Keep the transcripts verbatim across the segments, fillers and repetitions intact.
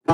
དེ་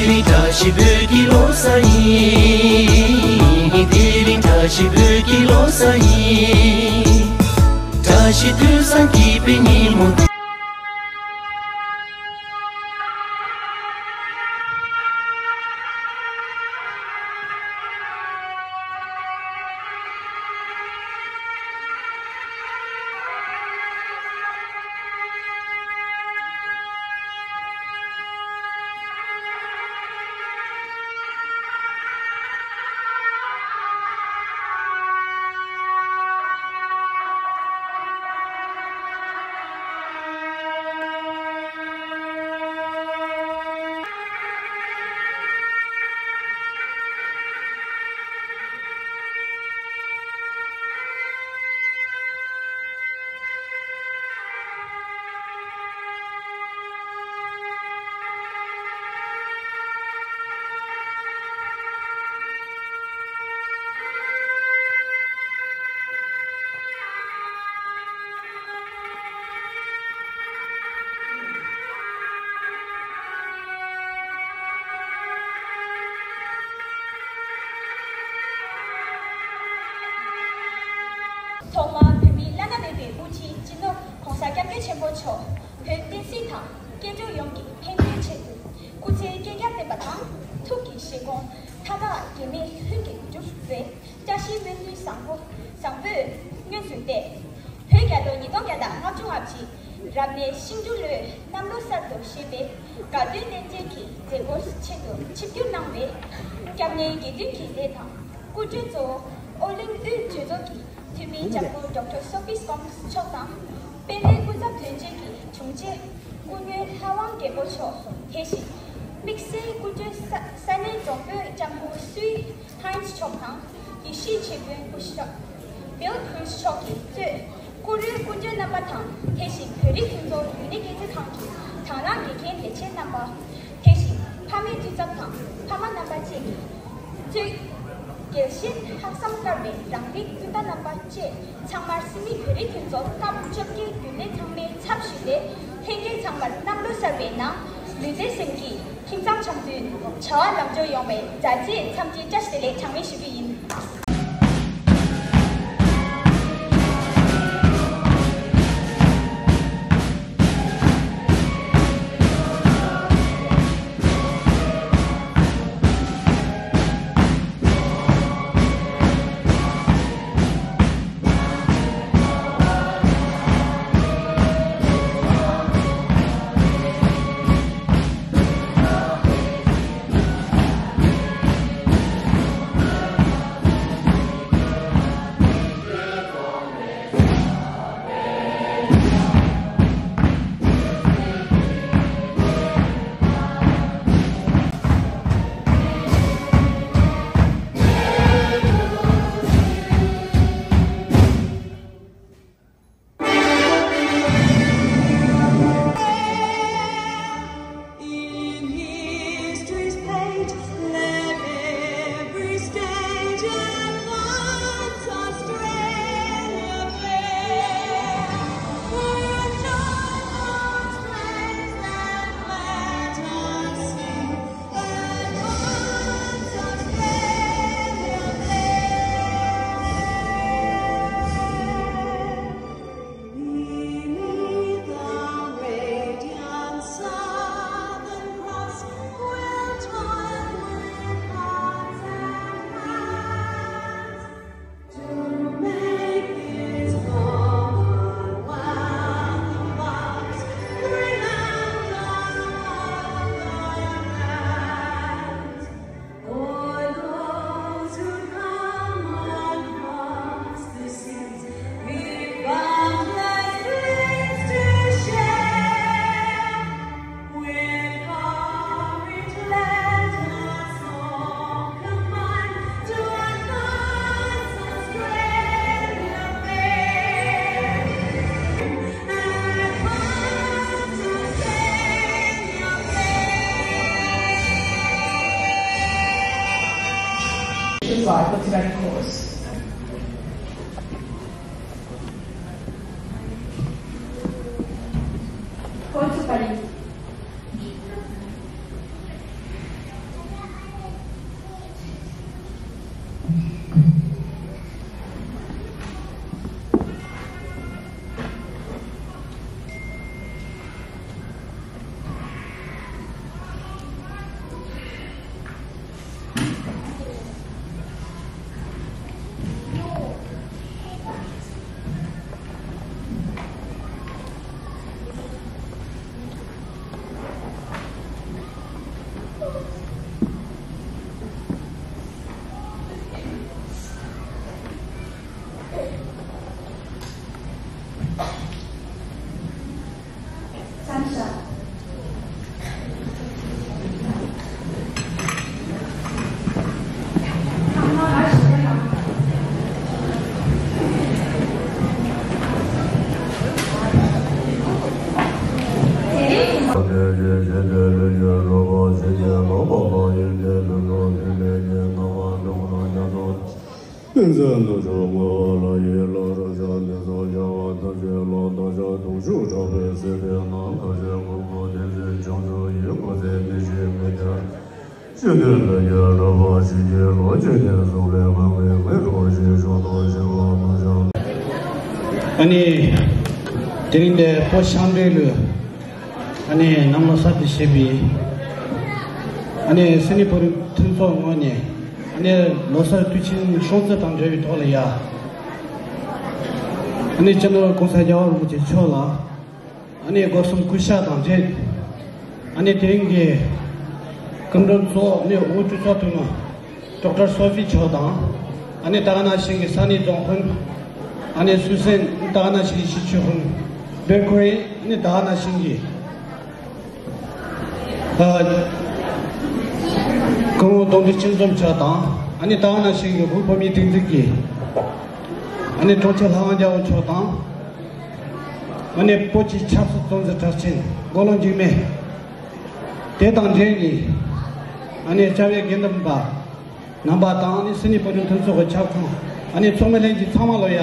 རིང་བཀྲ་ཤིས་བོད་ཀྱི་ལོ་གསར་ཡིན། དེ་རིང་བཀྲ་ཤིས་བོད་ཀྱི་ལོ་གསར་ཡིན། བཀྲ་ཤིས་དུས་བཟང་སྐྱིད་པའི་ཉིན་མོ། ཐོག་མར་བོད་མིའི་བླ་ན་མེད་པའི་དབུ་ཁྲིད་སྤྱི་ནོར་༸གོང་ས་༸སྐྱབས་མགོན་ཆེན་པོ་མཆོག་བོད་བསྟན་སྲིད་དང་སྐྱེ་འགྲོ་ཡོངས་ཀྱི་ཕན་བདེའི་ཆེད་དུ་སྐུ་ཚེ་བསྐལ་བརྒྱར་བརྟན་པ་དང་། ཐུགས་ཀྱི་བཞེད་དགོངས་མཐའ་དག་གེགས་མེད་ལྷུན་གྱིས་གྲུབ་པའི་བཀྲ་ཤིས་སྨོན་འདུན་བཟང་པོ་བཟང་པོས་སྔོན་དུ་བལྟས། བོད་རྒྱལ་ལོ་ཉིས་སྟོང་བརྒྱ་དང་ལྔ་བཅུ་ང་གཅིག་རབ་གནས་ཤིང་འབྲུག་ལོའི་གནམ་ལོ་གསར་དུ་བཞད་པའི་དགའ་སྟོན་རྟེན་འབྲེལ་གྱི་མཛད་སྒོའི་ཆེད་དུ་ཆིབས་བསྒྱུར་གནང་བའི་སྐྱབས་གནས་དགེ་འདུན་གྱི་སྡེ་དང་། སྐུ་མགྲོན་གཙོ་བོ་ཨོ་གླིང་དབུས་གྲོས་ཚོགས་ཀྱི་འཐུས་མི་ལྕམ་སྐུ་ཌོག་ཊར་སོ་ཕི་སྐོམ་མཆོག་དང་། དཔལ་ལྡན་སྐུ་ཚབ་དོན་གཅོད་ཀྱི་དྲུང་ཆེ་སྐུ་ངོ་ལྷ་དབང་རྒྱལ་པོ་མཆོག་དེ་བཞིན་དམིགས་བསལ་སྐུ་མགྲོན་ས་ས་གནས་རྫོང་དཔོན་ལྕམ་སྐུ་སུའི་ཧན་མཆོག་དང་། དགེ་བཤེས་ཆེད་དོན་སྐུ་ཞབས་བིལ་ཁུན་མཆོག་གིས་གཙོས་བཀུར་འོས་སྐུ་མགྲོན་རྣམ་པ་དང་། དེ་བཞིན་བོད་རིགས་ཀུན་ཚོགས་རིག་གནས་སྐྱེད་སྲིང་ཁང་གི་དང་བླངས་དགེ་རྒན་ལས་བྱེད་རྣམ་པ། དེ་བཞིན་ཕ་མའི་འཐུས་ཚབ་དང་ཕ་མ་རྣམ་པ་བཅས་ཀྱིས་གཙོས་རྒྱལ་གཞིས་ལྷག་བསམ་དཀར་བའི་རང་རིགས་སྤུན་ཟླ་རྣམ་པ་བཅས་ཚང་མར་སིལ་མི་བོད་རིགས་ཀུན་ཚོགས་སྐབས་བཅོ་བརྒྱད་རྒྱུན་ལས་ཚང་མའི་ཚབ་ཞུས་ཏེ། ལྷན་རྒྱས་ཚང་མར་གནམ་ལོ་གསར་བའི་ནང་ལུས་རྩལ་སེམས་ཀྱི་ཁྱིམ་ཚང་འཆམ་མཐུན་བྱ་བ་ལམ་འགྲོ་ཡོང་བའི་མཛའ་བརྩེས་འཚམས་འདྲིའི་བཀྲ་ཤིས་བདེ་ལེགས་གྲངས་མེད་ཞུ་རྒྱུ་ཡིན། Tibetan course. Go to Pali. ཨ་ནི། དེ་རིང་འདི་བོད་ཤང་འབྲེལ་ལུ། ཨ་ནི་ནང་ལོ་གསར་དུ་བཞེས་པའི། ཨ་ནི་སི་ནི་བོད་རིགས་མཐུན་ཚོགས་ངོས་ནས། ཨ་ནི་ལོ་གསར་དུས་ཆེན་སྲུང་བརྩི་དང་འབྲེལ་བའི་ཐོག་ལ་ཡ། ཨ་ནི་སྤྱི་ནོར་༸གོང་ས་༸རྒྱལ་བ་རིན་པོ་ཆེ་མཆོག་ལ། ཨ་ནི་སྒོ་གསུམ་གུས་ཞབས་དང་འབྲེལ། ཨ་ནི་དེ་རིང་གི་སྐུ་མགྲོན་གཙོ་བོ་ཨ་ནི་དབུ་ཁྲིད་ཚོགས་གཙོ་མ། ཌོག་ཊར་སོ་ཕི་མཆོག་དང་། ཨ་ནི་ད་ག་ནང་བཞིན་གྱི་ས་གནས་རྫོང་དཔོན། ཨ་ནི་སུད་སི་ད་ག་ནང་བཞིན་གྱི་སྤྱི་ཁྱབ་དཔོན། སྦེལ་ཀོབ་ཨ་ནི་ད་ག་ནང་བཞིན་གྱི། ཨ། སྐུ་ངོ་དོན་གྲུབ་སྤྱི་འཛོམས་མཆོག་དང་། ཨ་ནི་ད་ག་ནང་བཞིན་གྱི་བོད་མིའི་སྒྲིག་འཛུགས་ཀྱི། ཨ་ནི་དྲུང་ཆེ་ལྷ་དབང་རྒྱལ་པོ་མཆོག་དང་། ཨ་ནི་བོད་ཀྱི་ཆབ་སྲིད་གཙོ་འཛིན་གྲགས་ཅན་མགོ་ལོག་འཇིགས་མེད། དེ་དང་འབྲེལ་ནས། ཨ་ནི་སྐྱབས་ཡུལ་དགེ་འདུན་པ། རྣམ་པ་དང་ཨ་ནི་སི་ནི་བོད་རིགས་མཐུན་ཚོགས་ཀྱི་ཁྱབ་ཁོངས་ཨ་ནི་ཚོགས་མི་ལྷན་རྒྱས་ཚང་མ་ལོ་ཡ།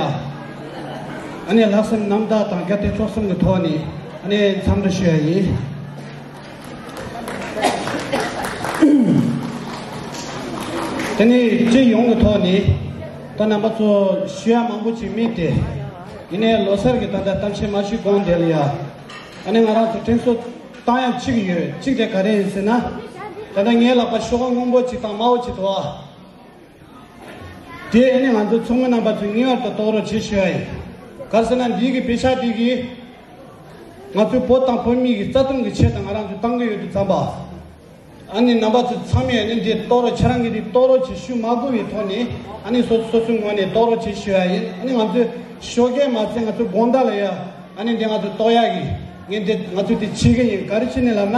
ཨ་ནི་ལྷག་བསམ་རྣམ་དག་དང་དགའ་དད་སྤྲོ་གསུམ་གྱི་ཐོག་ནས་ཨ་ནི་འཚམས་འདྲི་ཞུ་ཡ་ཡིན། དེ་ནས་སྤྱི་ཡོངས་ཀྱི་ཐོག་ནས་ད་རྣམ་པ་ཚོ་ཞུ་ཡ་མང་པོ་ཅིག་མེད་དེ། ཡིན་ནའི་ལོ་གསར་གྱི་ད་ལྟ་གཏམ་བཤད་མ་ཞུས་གོང་དེ་ལ་ཡ། ཨ་ནི་ང་རང་ཚོ་དྲན་གསོ་བཏང་ཡ་གཅིག་ཡོད། གཅིག་དེ་ག་རེ་ཡིན་ཟེར་ན། ད་ལྟ་ངའི་ལག་པ་ཤོག་སྔོན་པོ་གཅིག་དང་དམར་པོ་གཅིག་འདུག་ཨ། དེ་ཨ་ནི་ང་ཚོ་ཚོགས་མི་རྣམ་པ་ཚོས་ངེས་པར་དུ་རྟོགས་རོགས་བྱེད་ཞུ་ཡ་ཡིན། ག་རེ་ཟེར་ན་འདི་གི་པེ་ཤག་འདི་གིས་ང་ཚོའི་བོད་དང་བོད་མི་གི་རྩ་དོན་གྱི་ཆེད་དུ་ང་རང་ཚོས་བཏང་གི་ཡོད་དུས་ཙམ་པ། ཨ་ནི་རྣམ་པ་ཚོ་ཚང་མས་ཨ་ནི་འདི་རྟོགས་རོགས། ཁྱེད་རང་གིས་འདི་རྟོགས་རོགས་བྱེད་ཞུ་མ་དགོས་པའི་ཐོག་ནས་ཨ་ནི་སོ་སོ་སོའི་ངོས་ནས་རྟོགས་རོགས་བྱེད་ཞུ་ཡ་ཡིན། ཨ་ནི་ང་ཚོའི་ཞོགས་ཀས་མ་ཚད་ང་ཚོའི་དགོང་དག་ལ་ཡ་ཨ་ནི་འདི་ང་ཚོ་རྟོགས་ཡ་གི་ངས་འདི་ང་ཚོས་འདི་བྱེད་ཀྱི་ཡིན། ག་རེ་བྱས་ནས་ལབ་ན།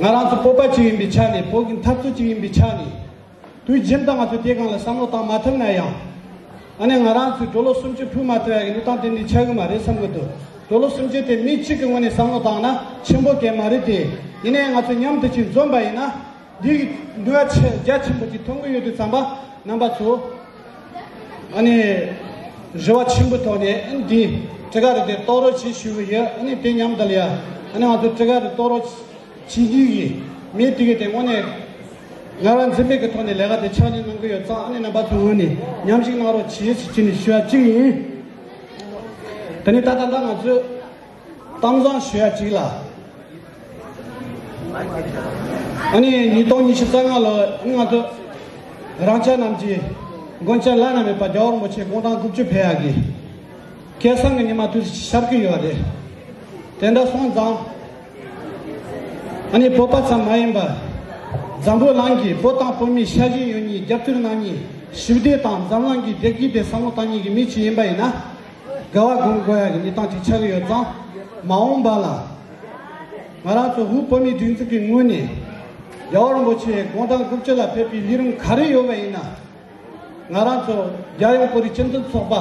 ང་རང་ཚོ་བོད་པ་གཅིག་ཡིན་པའི་ཆ་ནས། བོད་ཀྱི་འཐབ་རྩོད་གཅིག་ཡིན་པའི་ཆ་ནས། དུས་རྒྱུན་དུ་ང་ཚོས་དེའི་སྒང་ལ་བསམ་བློ་བཏང་མ་ཐུབ་ན་ཡང་། ཨ་ནི་ང་རང་ཚོས་གྲོ་ལོད་སུམ་ཅུ་ཕུལ་མ་ཐུབ་ཡ་གི་གནས་སྟངས་དེ་འདྲ་ཆགས་ཀྱི་མ་རེད་བསམ་གྱི་འདུག་གྲོ་ལོད་སུམ་ཅུ་དེ་མི་གཅིག་གི་ངོས་ནས་བསམ་བློ་བཏང་ན་ཆེན་པོ་གང་མ་རེད་དེ། ཡིན་ནའི་ང་ཚོ་མཉམ་དུ་ཅིག་འཛོམས་པ་ཡིན་ན། འདི་གི་ནུས་པ་ཆེ་རྒྱ་ཆེན་པོ་ཅིག་ཐོན་གྱི་ཡོད་དུས་ཙམ་པ། རྣམ་པ་ཚོ་ཨ་ནི་རེ་བ་ཆེན་པོའི་ཐོག་ནས་འདི་ཊི་ཀ་རེ་དེ་གཏོང་རོགས་བྱེད་ཞུ་གི་ཡོད། ཨ་ནི་དེ་མཉམ་དུ་ལ་ཡ་ཨ་ནི་ང་ཚོ་ཊི་ཀ་རེ་གཏོང་རོགས་བྱེད་ཀྱི་ཡིན། མི་དེ་གས་དེ་དངོས་གནས་ངལ་བ་འཛེམས་མེད་ཀྱི་ཐོག་ནས་ལས་ཀ་དེ་ཕྱག་ལས་གནང་གི་ཡོད་ཙང་། ཨ་ནི་རྣམ་པ་ཚོའི་ངོས་ནས་མཉམ་ཞུགས་གནང་རོགས་བྱེད་ཟེར་གྱི་ནས་ཞུ་བ་གཅིག་ཡིན། དེ་ནས་ད་ལྟ་ད་ང་ཚོས་གཏམ་བཟང་ཞུ་ཡ་གཅིག་ལ། ཨ་ནི་ཉིས་སྟོང་ཉི་ཤུ་རྩ་ལྔ་ལོ་ང་ཚོ་རང་ཅག་རྣམས་ཀྱི་མགོན་སྐྱབས་བླ་ན་མེད་པ་རྒྱལ་བ་རིན་པོ་ཆེ་དགུང་གྲངས་དགུ་བཅུ་ཕེབས་ཡག་གི་ཁ་སང་གི་ཉི་མ་དུས་ཤར་གྱི་ཡོད་རེད། དེ་འདྲ་སོང་ཙང་། ཨ་ནི་བོད་པ་ཙམ་མ་ཡིན་པར། འཛམ་བུ་གླིང་གི་བོད་དང་བོད་མིའི་ཤ་ཞེན་ཡོད་མཁན། རྒྱབ་སྐྱོར་གནང་མཁན། ཞི་བདེ་དང་འཛམ་གླིང་གི་བདེ་སྐྱིད་དེ་བསམ་བློ་བཏང་མཁན་གྱི་མི་ཅིག་ཡིན་པ་ཡིན་ན། དགའ་བ་སྒོམ་དགོས་ཡག་གི་གནས་སྟངས་ཅིག་ཆགས་ཀྱི་ཡོད་ཙང་། མ་འོངས་པ་ལ་ང་རང་ཚོ་བོད་བོད་མིའི་སྒྲིག་འཛུགས་ཀྱི་ངོས་ནས་རྒྱལ་བ་རིན་པོ་ཆེ་དགུང་གྲངས་དགུ་བཅུ་ལ་ཕེབས་པའི་ལས་རིམ་ག་རེ་ཡོད་པ་ཡིན་ན། ང་རང་ཚོ་རྒྱལ་ཡོངས་བོད་རིགས་སྤྱི་མཐུན་ཚོགས་པ།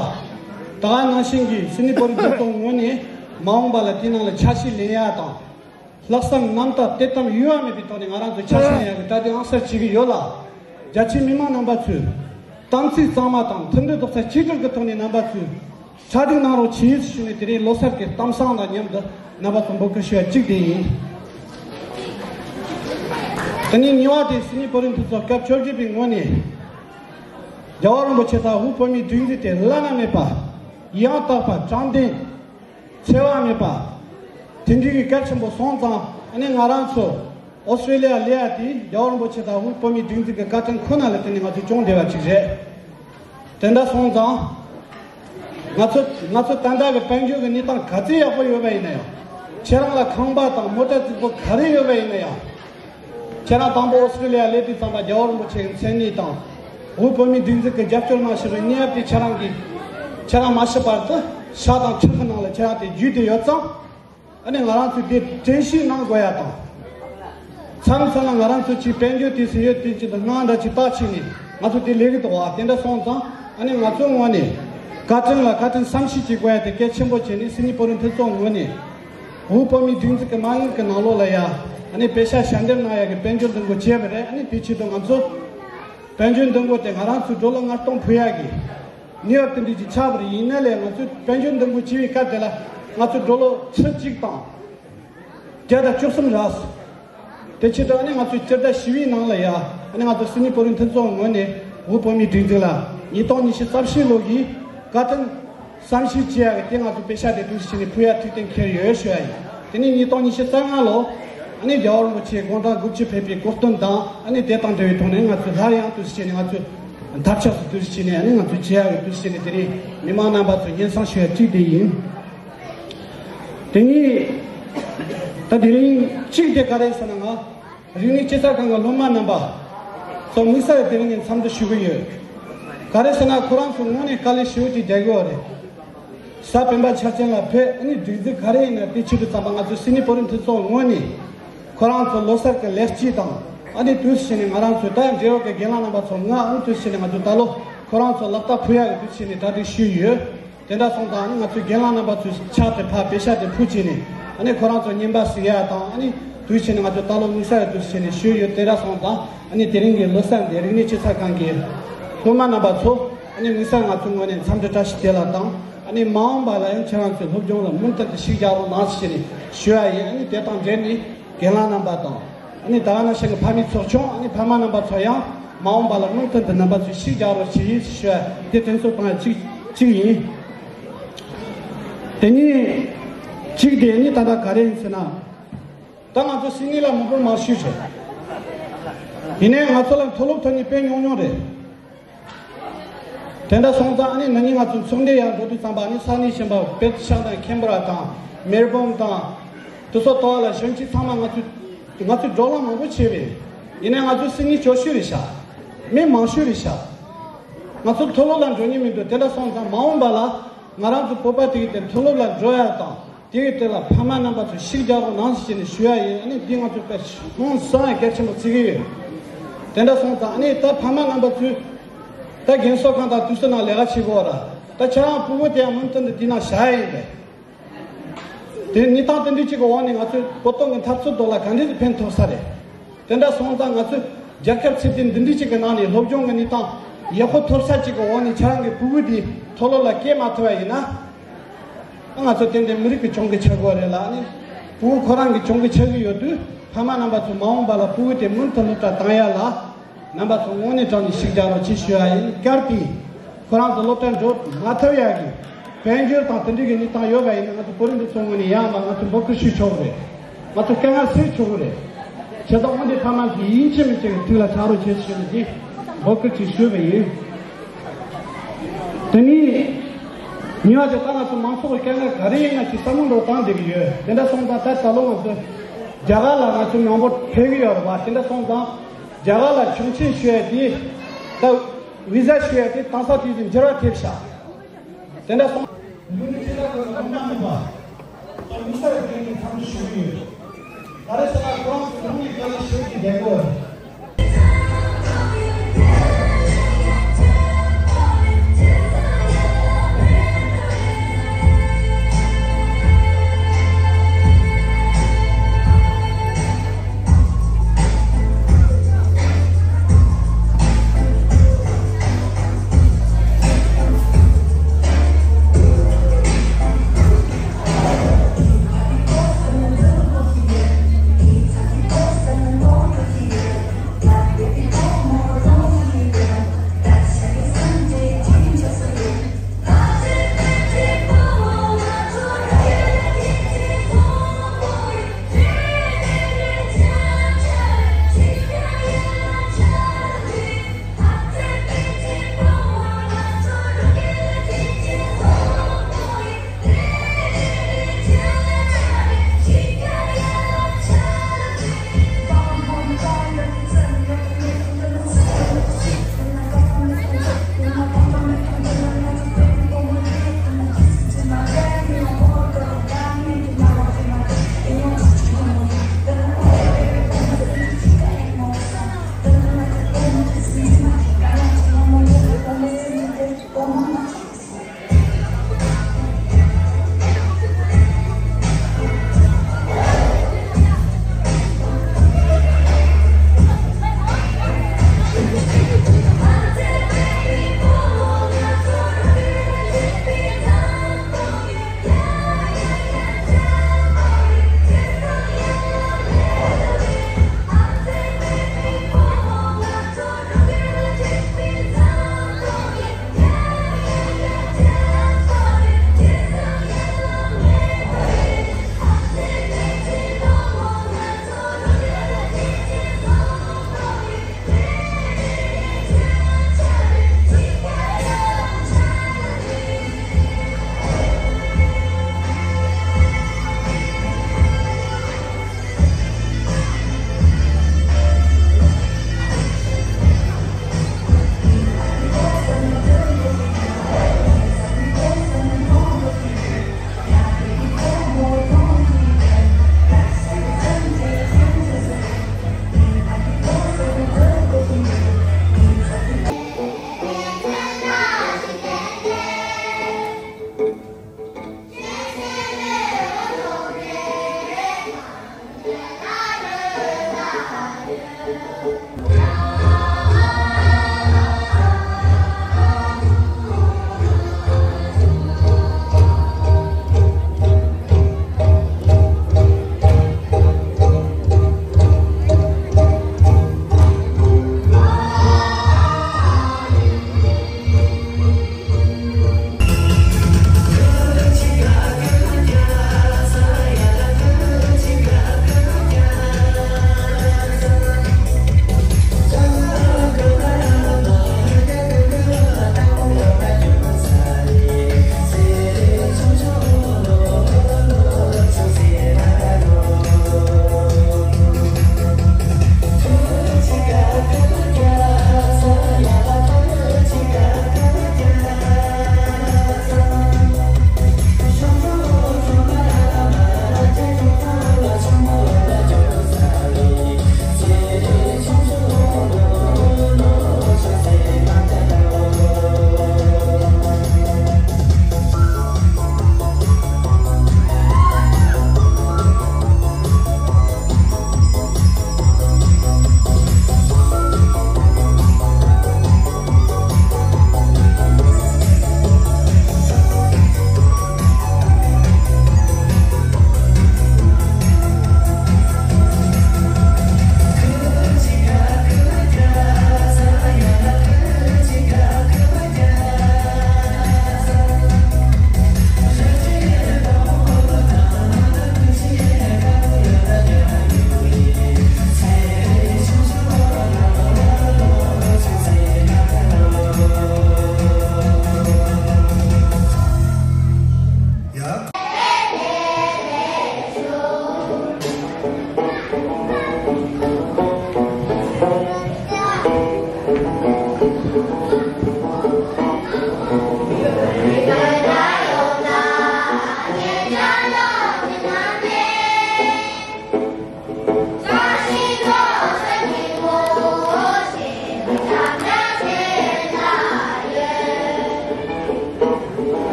ད་ག་ནང་བཞིན་གྱི་སི་ནི་བོད་རིགས་སྒྲིག་འཛུགས་ངོས་ནས་མ་འོངས་པ་ལ་དེའི་ནང་ལ་ཆ་ཤས་ལེན་ཡག་དང་། ལྷག་བསམ་རྣམ་དག་དད་དམ་གཡོ་བ་མེད་པའི་ཐོག་ནས་ང་རང་ཚོ་ཆ་ཤས་ལེན་ཡག་གི་གྲ་སྒྲིག་ཨང་གསར་བྱེད་ཀྱི་ཡོད་ལ། རྒྱ་ཆེའི་མི་མང་རྣམ་པ་ཚོས་དམ་ཚིག་གཙང་མ་དང་མཐུན་སྒྲིལ་རྡོག་རྩ་གཅིག་སྒྲིལ་གྱི་ཐོག་ནས་རྣམ་པ་ཚོས་གྲ་སྒྲིག་གནང་རོགས་གྱིས་ཞུས་ནས། དེ་རིང་ལོ་གསར་གྱི་གཏམ་བཟང་དང་མཉམ་དུ་རྣམ་པ་ཚོ་འབོད་སྐུལ་ཞུ་ཡ་གཅིག་དེ་ཡིན། དེ་ནས་གཉིས་པ་དེ་སིད་ནི་བོད་རིགས་མཐུན་ཚོགས་སྐབས་བཅོ་བརྒྱད་པའི་ངོས་ནས་རྒྱལ་བ་རིན་པོ་ཆེ་དང་དབུས་བོད་མིའི་སྒྲིག་འཛུགས་དེ་བླ་ན་མེད་པ། ཡང་དག་པ། དྲང་བདེན། འཚེ་བ་མེད་པ། དེ་འདྲའི་གི་གལ་ཆེན་པོ་སོང་ཙང་། ཨ་ནི་ང་རང་ཚོ་ཨོ་སི་ཀྲི་ལི་ཡ་ལས་ཡ་དེ་རྒྱལ་བ་རིན་པོ་ཆེ་དང་དབུས་བོད་མིའི་སྒྲིག་འཛུགས་ཀྱི་བཀའ་དྲིན་ཁོ་ན་ལ་བརྟེན་ནས་ང་ཚོ་སྐྱོང་བསྡད་པ་ཅིག་རེད། དེ་འདྲ་སོང་ཙང་། ང་ཚོ་ང་ཚོ་ད་ལྟ་གི་དཔལ་འབྱོར་གྱི་གནས་སྟངས་ག་ཚོད་ཡག་པོ་ཡོད་པ་ཡིན་ན་ཡང་། ཁྱེད་རང་ལ་ཁང་པ་དང་མོ་ཊ་རྫིག་པོ་ག་རེ་ཡོད་པ་ཡིན་ན་ཡང་། ཁྱེད་རང་དང་པོ་ཨོ་སི་ཀྲི་ལི་ཡ་སླེབས་དུས་ཙམ་པ་རྒྱལ་བ་རིན་པོ་ཆེ་གི་མཚན་གནས་དང་། དབུས་བོད་མིའི་སྒྲིག་འཛུགས་ཀྱི་རྒྱབ་སྐྱོར་གནང་བཞིན་པའི་གནས་བབ་དེ་ཁྱེད་རང་གིས། ཁྱེད་རང་མ་ཤི་བར་དུ་ཤ་དང་ཁྲག་གི་ནང་ལ་ཁྱེད་རང་དེ་རྒྱུས་དེ་ཡོད་ཙང་། ཨ་ནི་ང་རང་ཚོས་དེ་དྲན་ཤེས་གནང་དགོས་ཡ་དང་། མཚམས་མཚམས་ལ་ང་རང་ཚོ་གཅིག་དཔལ་འབྱོར་དེ་ཟེར་ཡོད་དེ་གཅིག་ཏུ་དངངས་འདྲ་ཅིག་བཏགས་བྱས་ནས་ང་ཚོ་དེ་ལས་ཀྱི་འདུག་བ། དེ་འདྲ་སོང་ཙང་ཨ་ནི་ང་ཚོའི་ངོས་ནས་བཀའ་དྲིན་ལ་བཀའ་དྲིན་བསམ་ཤེས་བྱེད་དགོས་ཡ་དེ་གལ་ཆེན་པོ་བྱས་ནས། སིད་ནི་བོད་རིགས་མཐུན་ཚོགས་ངོས་ནས་དབུས་བོད་མིའི་སྒྲིག་འཛུགས་ཀྱི་མ་དངུལ་གྱི་ནང་ལོགས་ལ་ཡ། ཨ་ནི་པེ་ཤག་ཞལ་འདེབས་གནང་ཡ་གི་དཔལ་འབྱོར་འདེམས་བསྐོ་བྱས་པ་རེད། ཨ་ནི་དེ་ཆེད་དུ་ང་ཚོ་དཔལ་འབྱོར་འདེམས་བསྐོ་དེ་ང་རང་ཚོའི་ཌོ་ལར་ལྔ་སྟོང་ཕུལ་ཡ་གི་གནས་བབ་དེ་འདྲ་ཅིག་ཆགས་པ་རེད། ཡིན་ན་ལས་ང་ཚོས་དཔལ་འབྱོར་འདེམས་བསྐོ་བྱེད་པའི་སྐབས་དེ་ལ་ང་ཚོ་ཌོ་ལར་ཁྲི་གཅིག་དང་བརྒྱ་དང་བཅུ་གསུམ་རག་སོང་། དེ་ཆེད་དུ་ཨ་ནི་ང་ཚོས་སྤྱི་ཟླ་བཞི་པའི་ནང་ལ་ཡ། ཨ་ནི་ང་ཚོ་སིད་ནི་བོད་རིགས་མཐུན་ཚོགས་ངོས་ནས་དབུས་བོད་མིའི་སྒྲིག་འཛུགས་ལ་ཉིས་སྟོང་ཉི་ཤུ་རྩ་བཞི་ལོ་གི་བཀའ་དྲིན་བསམ་ཤེས་བྱེད་ཡ་གི་དེ་ང་ཚོ་པེ་ཤག་དེ་འདུག་སེ་བྱས་ནས་ཕུལ་ཡ་ཐུགས་གཏན་འཁེལ་ཡོད་ཞུ་ཡ་ཡིན། དེ་ནས་ཉིས་སྟོང་ཉི་ཤུ་རྩ་ལྔ་ལོ། ཨ་ནི་རྒྱལ་བ་རིན་པོ་ཆེ་དགུང་གྲངས་དགུ་བཅུ་ཕེབས་པའི་སྐུ་སྟོན་དང་། ཨ་ནི་དེ་དང་འབྲེལ་བའི་ཐོག་ནས་ང་ཚོས་སླར་ཡང་འདུག་སེ་བྱས་ནས་ང་ཚོས་འཐབ་ཕྱོགས་སུ་འདུག་སེ་བྱས་ནས། ཨ་ནི་ང་ཚོས་བྱེད་ཡ་གི་འདུག་སེ་བྱས་ནས། དེ་རིང་མི་མང་རྣམ་པ་ཚོ་སྙན་སེང་ཞུ་ཡ་གཅིག་དེ་ཡིན། དེ་ནས་ད་དེ་རིང་གཅིག་དེ་ག་རེ་ཟེར་ན། ང་རིག་གནས་སྤྱི་ཁྱབ་ཁང་གི་སློབ་མ་རྣམ་པ་ཚོ་དམིགས་བསལ་དེ་རིང་ནས་འཚམས་འདྲི་ཞུ་གི་ཡོད། ག་རེ་ཟེར་ན་ཁོ་རང་ཚོ་དངོས་གནས་དཀའ་ལས་ཞེ་པོ་ཅིག་རྒྱག་གི་ཡོད་རེད། གཟའ་སྤེན་པ་འཆར་ཅན་ལ་ཕེབས། ཨ་ནི་སྒྲིག་འཛུགས་ག་རེ་ཡིན་ན་དེ་ཆེད་དུ་ཙམ་པ་ང་ཚོ་སིད་ནི་བོད་རིགས་མཐུན་ཚོགས་ངོས་ནས་ཁོ་རང་ཚོ་ལོ་གསར་གྱི་ལེགས་སྐྱེས་དང་། ཨ་ནི་འདུག་སེ་བྱས་ནས་ང་རང་ཚོ་ད་འབྲེལ་ཡོད་ཀྱི་རྒན་ལགས་རྣམ་པ་ཚོ་ང་ཨ་ནི་འདུག་སེ་བྱས་ནས་ང་ཚོ་ད་ལོ་ཁོ་རང་ཚོ་ལག་རྟགས་ཕུལ་ཡག་གི་འདུག་སེ་བྱས་ནས་གྲ་སྒྲིག་ཞུས་ཡོད། དེ་འདྲ་སོང་ཙང་ཨ་ནི་ང་ཚོའི་རྒན་ལགས་རྣམ་པ་ཚོའི་ཕྱག་དེ་ཕར་པེ་ཤག་དེ་ཕུལ་བྱས་ནས། ཨ་ནི་ཁོ་རང་ཚོ་རྔན་པ་གཟིགས་ཡག་དང་། ཨ་ནི་འདུག་སེ་བྱས་ནས་ང་ཚོ་ད་ལོ་དམིགས་བསལ་འདུག་སེ་བྱས་ནས་ཞུས་ཡོད། དེ་འདྲ་སོང་ཙང་ཨ་ནི་དེ་རིང་གི་ལོ་གསར་འདི་རིག་གནས་སྤྱི་ཁྱབ་ཁང་གི་སློབ་མ་རྣམ་པ་ཚོ། ཨ་ནི་དམིགས་བསལ་ང་ཚོའི་ངོས་ནས་འཚམས་འདྲི་བཀྲ་ཤིས་བདེ་ལེགས་དང་། ཨ་ནི་མ་འོངས་པ་ལ་ཡང་ཁྱེད་རང་ཚོའི་སློབ་སྦྱོང་ལ་མུ་མཐུད་དུ་ཤུགས་རྒྱག་རོགས་གནང་ཞེས་ནས་ཞུ་ཡ་ཡིན། ཨ་ནི་དེ་དང་འབྲེལ་ནས་རྒན་ལགས་རྣམ་པ་དང་། ཨ་ནི་ད་ག་ནང་བཞིན་གྱི་ཕ་མའི་ཚོགས་ཆུང་། ཨ་ནི་ཕ་མ་རྣམ་པ་ཚོ་ཡང་མ་འོངས་པ་ལ་མུ་མཐུད་དུ་རྣམ་པ་ཚོས་ཤུགས་རྒྱག་རོགས་བྱེད་ཞེས་ཞུ་ཡ་དེ་དྲན་གསོ་བཏང་ཡ་གཅིག་གཅིག་ཡིན། དེ་ནས་གཅིག་དེ་ནི་ད་ལྟ་ག་རེ་ཡིན་ཟེར་ན། ད་ང་ཚོ་སིད་ནི་ལ་མི་འབོར་མང་ཤོས་རེད། ཡིན་ནའི་ང་ཚོ་ལ་མཐོ་སློབ་ཐོན་མཁན་དཔེ་ཉུང་ཉུང་རེད། དེ་འདྲ་སོང་ཙང་ཨ་ནི་ན་ནིང་ང་ཚོ་ཚོགས་འདུ་ཡར་འགྲོ་དུས་ཙམ་པ། ཨ་ནི་ས་གནས་གཞན་པ་པེ་ཤག་དང་ཁེན་བྷ་ར་དང་མེལ་བོན་དང་དེ་ཚོ་ཐོག་ལ་གཞོན་སྐྱེས་ཚང་མ་ང་ཚོ་ང་ཚོ་བགྲོ་གླེང་མང་པོ་བྱས་པས། ཡིན་ནའི་ང་ཚོ་སིད་ནི་སྐྱོ་ཤོས་རེད་ཤག་མི་མང་ཤོས་རེད་ཤག་ང་ཚོ་མཐོ་སློབ་ལ་འགྲོ་མཁན་མི་འདུག་དེ་འདྲ་སོང་ཙང་མ་འོངས་པ་ལ་ང་རང་ཚོ་བོད་པ་དེ་གི་དེ་མཐོ་སློབ་ལ་འགྲོ་ཡ་དང་། དེ་གི་དེ་ལ་ཕ་མ་རྣམ་པ་ཚོས་ཤུགས་རྒྱག་རོགས་གནང་ཞེས་ནས་ཞུ་ཡ་ཡིན། ཨ་ནི་འདི་ང་ཚོ་དཔེ་ཧང་སང་ཡ་གལ་ཆེན་པོ་བརྩི་གི་ཡོད། དེ་འདྲ་སོང་ཙང་ཨ་ནི་ད་ཕ་མ་རྣམ་པ་ཚོས་ད་རྒན་གསོ་ཁང་དང་དུས་ཚོད་ནང་ལས་ཀ་བྱེད་དགོས་ར། ད་ཁྱེད་རང་ཕྲུ་གུ་དེ་ཡང་མུ་མཐུད་དུ་དེ་ནང་བཞག་ཡ་ཡིན་པས། དེ་གནས་སྟངས་དེ་འདྲ་ཅིག་གི་འོག་ནས་ང་ཚོའི་བོད་དོན་གྱི་འཐབ་རྩོད་ཐོག་ལ་ག་འདྲ་ཞིག་ཕན་ཐོགས་ས་རེད། དེ་འདྲ་སོང་ཙང་ང་ཚོས་རྒྱལ་ཁབ་ཚད་ལྡན་འདི་འདྲ་ཅིག་གི་ནང་ནས་སློབ་སྦྱོང་གི་གནས་སྟངས་ཡག་པོ་ཐོབ་ས་ཅིག་གི་འོག་ནས་ཁྱེད་རང་གི་ཕྲུ་གུ་དེ་མཐོ་སློབ་ལ་སྐྱེལ་མ་ཐུབ་པ་ཡིན་ན། ང་ཚོ་ཏན་ཏན་མི་རིགས་ཀྱི་གྱོང་གུད་ཆགས་དགོས་རེད་ལ། ཨ་ནི་ཕྲུ་གུ་ཁོ་རང་གི་གྱོང་གུད་ཆགས་ཀྱི་ཡོད་དུས། ཕ་མ་རྣམ་པ་ཚོ་མ་འོངས་པ་ལ་ཕྲུ་གུ་དེ་མུ་མཐུད་སློབ་གྲྭ་བཏང་ཡ་ལ། རྣམ་པ་ཚོ་དངོས་གནས་དྲང་ནས་ཤུགས་རྒྱག་རོགས་བྱེད་ཞུ་ཡ་ཡིན། བསྐྱར་དུ་ཁོ་རང་ཚོ་སློབ་གྲྭར་འགྲོ་མ་ཐུབ་ཡ་གི་དཔལ་འབྱོར་དང་དེ་འདྲའི་གི་གནས་སྟངས་ཡོད་པ་ཡིན་ན། ང་ཚོ་བོད་རིགས་འདི་ཚོ་ངོས་ནས་ཡང་མ་ང་ཚོ་འབོད་སྐུལ་ཞུ་ཆོག་གི་རེད། ང་ཚོ་དཀའ་ངལ་སེལ་ཆོག་གི་རེད། བྱས་ཙང་དངོས་གནས་ཕ་མ་གིས་ཡིན་གཅིག་མིན་གཅིག་གི་ཐུགས་ལ་འཇགས་རོགས་བྱེད་ཞུ་ནས་འདི་འབོད་སྐུལ་ཅིག་ཞུས་པ་ཡིན། དེ་ནས་ཉེ་བ་དེ་ད་ང་ཚོ་མང་ཚོགས་ཀྱི་དཀའ་ངལ་ག་རེ་ཡིན་ན་ཅིག་བསམ་བློ་འདྲ་བཏང་བསྡད་ཀྱི་ཡོད། དེ་འདྲ་སོང་ཙང་ད་ད་ལོ་ང་ཚོ་རྒྱ་གར་ལ་ང་ཚོ་མང་པོ་ཕེབས་ཀྱི་ཡོད་རེད་བ། དེ་འདྲ་སོང་ཙང་རྒྱ་གར་ལ་ཆོག་མཆན་ཞུ་ཡ་དེ། ད་བི་ཟ་ཞུ་ཡ་དེ་དེང་སང་དུས་ཀྱི་འགྱུར་བ་ཐེབས་ཤག་དེ་འདྲ་སོང་། མི་ནི་ཆེ་ལ་གོ་ལ་མ་མི་བ། ད་མི་ས་ཡི་དེ་ནི་ཐམས་ཅད་ཞུ་གི་ཡོད། ད་རེས་ས་ལ་ཁོ་རང་ཚོ་ཁོང་གི་དཀའ་ལས་ཞེ་པོ་ཅིག་བརྒྱབ་ཡོད།